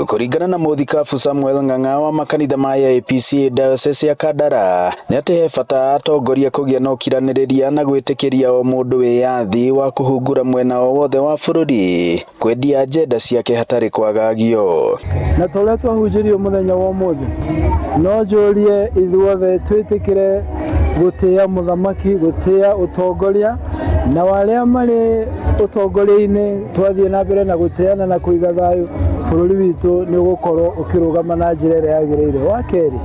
Kũringana na mũthikabu Samuel Ng'ang'a wa makanitha ma AIPCA Diocese ya Kandara, nĩ atĩ he bata atongoria kũgĩa na ũkiranĩrĩria na gwĩtĩkĩria o mũndũ wĩyathi wa kũhungura mwena o wothe wa bũrũri kwendia agenda ciake hatarĩ kwagagio. Na ta ũrĩa twahunjĩrio mũthenya wa ũmũthĩ, no njũrie ithuothe twĩtĩkĩre gũtĩa mũthamaki, gũtĩa ũtongoria, na arĩa marĩ ũtongoria-inĩ, twathiĩ na mbere na gũtĩana na kũiga thayũ, bũrũri witũ nĩ ũgũkorwo ũkĩrũgama na njĩra ĩrĩa yagĩrĩire. Wa kerĩ,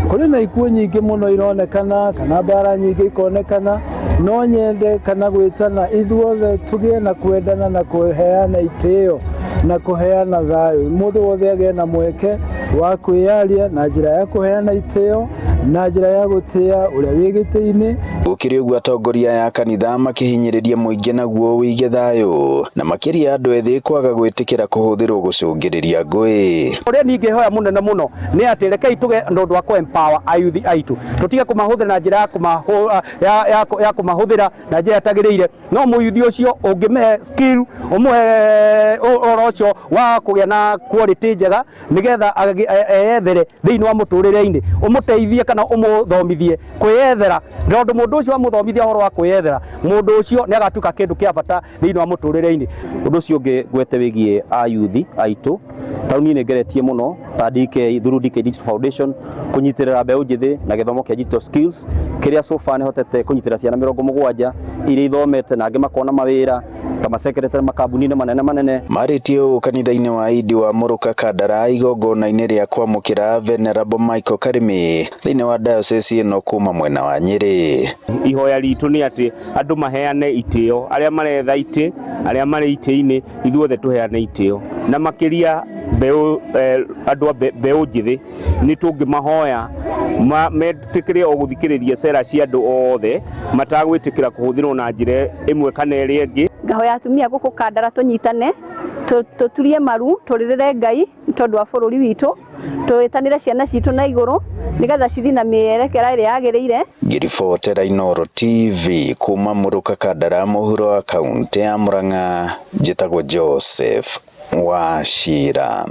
kũrĩ na ikuũ nyingĩ mũno ironekana kana mbara nyingĩ ikonekana. No nyende kana gwĩtana ithuothe tũgĩe na kwendana na kũheana itĩo na kũheana thayũ. Mũndũ wothe agĩe na mweke wa kwĩyaria na njĩra ya kũheana itĩo na njĩra ya gũtĩa ũrĩa wĩ gĩtĩ-inĩ. Gũkĩrĩ ũguo, atongoria aya a kanitha makĩhinyĩrĩria mũingĩ naguo wĩige thayũ, na makĩria andũ ethĩ kwaga gwĩtĩkĩra kũhũthĩrwo gũcũngĩrĩria ngũĩ. Ũrĩa niĩ ingĩhoya mũnene mũno nĩ atĩ rekei tũge na ũndũ wa kũ empower ayuthi aitũ, tũtige kũmahũthĩra na njĩra ya kũmahũthĩra na njĩra ĩtagĩrĩire. No mũyuthi ũcio ũngĩmĩhe skill, ũmũhe ũhoro ũcio wa kũgĩa na quality njega nĩgetha eyethere thĩinĩ wa mũtũrĩre-inĩ, ũmũteithie kana ũmũthomithie kwĩyethera, tondũ mũndũ ũcio wamũthomithia ũhoro wa kwĩyethera, mũndũ ũcio nĩ agatuĩka kĩndũ kĩa bata thĩinĩ wa mũtũrĩre-inĩ. Ũndũ ũcio ũngĩ ngwete wĩgiĩ ayuthi aitũ taũni-inĩ, ngeretie mũno ta DK through DK Digital Foundation kũnyitĩrĩra mbeũ njĩthĩ na gĩthomo kĩa digital skills, kĩrĩa so far nĩhotete kũnyitĩrĩra ciana 70 iria ithomete na angĩ makona mawĩra ta masekretary makambuni-inĩ manene manene. Marĩtie ũũ kanitha-inĩ wa Indi wa Mũrũka Kandara, igongona-inĩ rĩa kwamũkĩra Venerable Michael Karimi thĩinĩ wa diocese ĩno kuma mwena wa Nyĩrĩ. Ihoya ritũ nĩ atĩ andũ maheane itĩo, arĩa maretha itĩ, arĩa marĩ itĩ-inĩ, ithuothe tũheane itĩo, na makĩria mbeũ, andũ a mbeũ njĩthĩ, nĩ tũngĩmahoya metĩkĩre o gũthikĩrĩria cera cia andũ othe matagwĩtĩkĩra kũhũthĩrwo na njĩra ĩmwe kana ĩrĩa ĩngĩ. Ngahoya atumia gũkũ Kandara tũnyitane, tũturie maru, tũrĩrĩre Ngai nĩ tondũ wa bũrũri witũ, twĩtanĩre ciana citũ na igũrũ nĩgetha cithiĩ na mĩerekera ĩrĩa yagĩrĩire. Ngĩribotera Inooro TV kuma Mũrũka Kandara, mũhuro wa kaũntĩ ya Murang'a, njĩtagwo Joseph Wachira.